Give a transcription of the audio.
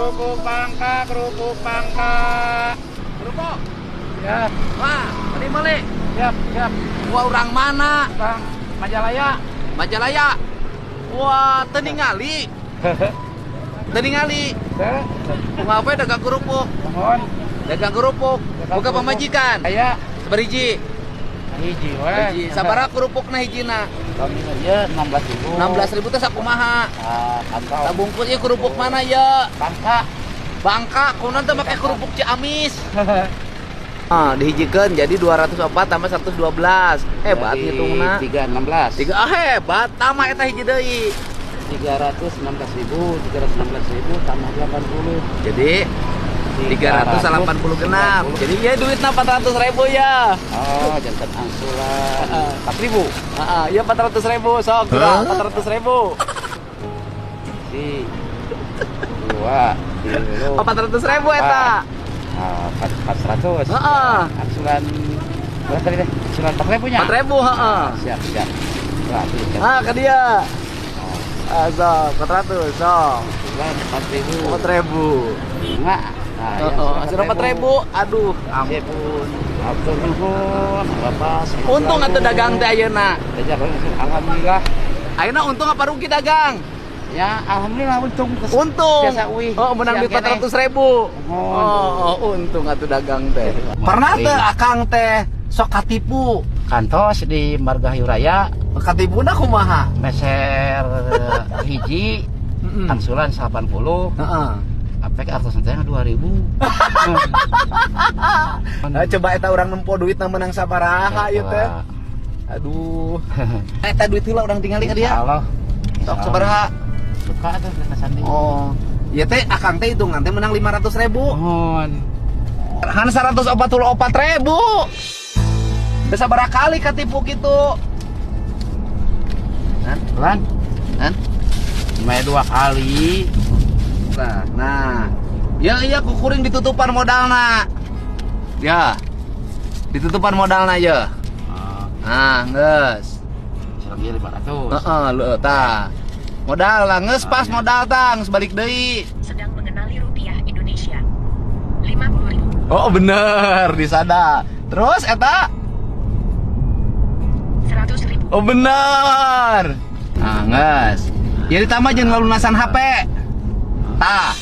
Kerupuk Bangka, kerupuk Bangka. Kerupuk. Ya, Wah, tadi meuli. Siap, siap. Wah, orang mana? Bang, Majalaya. Majalaya. Wah, teu ningali. Teu ningali. Teh, Kumaha dagang kerupuk? Mohon. Dagang kerupuk. Dagang Boga kerupuk. pamajikan. Aya. Sabariji. Hiji we. Hiji. Sabaraha kerupukna hijina? Kami ya 16.000. 16.000 teh sakumaha? Ah, kantong. Sabungkus ieu kerupuk mana ya? Bangka. Bangka, kunaon teh make kerupuk Ciamis? Ah, dihijikeun jadi 204 tambah 112. Hebat ngitungna. 316. Tiga, ah, hebat, tambah eta hiji deui. 316.000, 316.000 tambah 80. Jadi 380 genap. Jadi ya duitnya 400.000 ya. Oh, janten angsuran 4.000. Heeh, ya 400.000 sok gerak 400.000. Si dua, tilu. Oh, 400.000 eta. Ah, 400. Heeh. Angsuran berapa tadi teh? Angsuran 4.000 nya. 4.000, heeh. Siap, siap. Wah, tuh, Ah, ke dia. Ah, sok 400 sok. angsuran 4.000. 4.000. Enggak. Nah, ya, Heeh, angsuran 4.000. Aduh, ampun. Ampun, nuhun, Bapak. Untung atuh dagang teh ayeuna. Alhamdulillah. Ayeuna untung apa rugi dagang? Ya, alhamdulillah untung. Untung. Biasa uih. Oh, menang duit Siang keneh. 400.000. Mohon. Oh, untung atuh dagang teh. Pernah teh akang teh sok katipu? Kantos di Margahayu Raya. Katipuna kumaha? Meser hiji angsuran 80. Apek artos teh 2000. Nah, coba eta urang nempo duit menang sabaraha ieu teh. Aduh. Eta duit heula urang tingali ka dia. Insyaallah. Sok sabaraha? Suka tuh kata sandi. Oh. Ieu teh akang teh hitungan teh menang 500.000. Mohon. Han 144.000. Bisa sabaraha kali katipu gitu? Nan, Lan, nan. Cuma dua kali. Nah, nah. Ya iya kukuring ditutupan modalna. Ya. Ditutupan modalna ya. Oh, Nah, geus. selagi 500. Heeh, leuh tah. Modal lah geus pas Ah, iya. modal tah, geus balik deui. Sedang mengenali rupiah Indonesia. 50.000. Oh, bener, disada. Terus eta? 100.000. Oh, bener. Nah, geus. Ya ditambah jeung lunasan HP. Tah.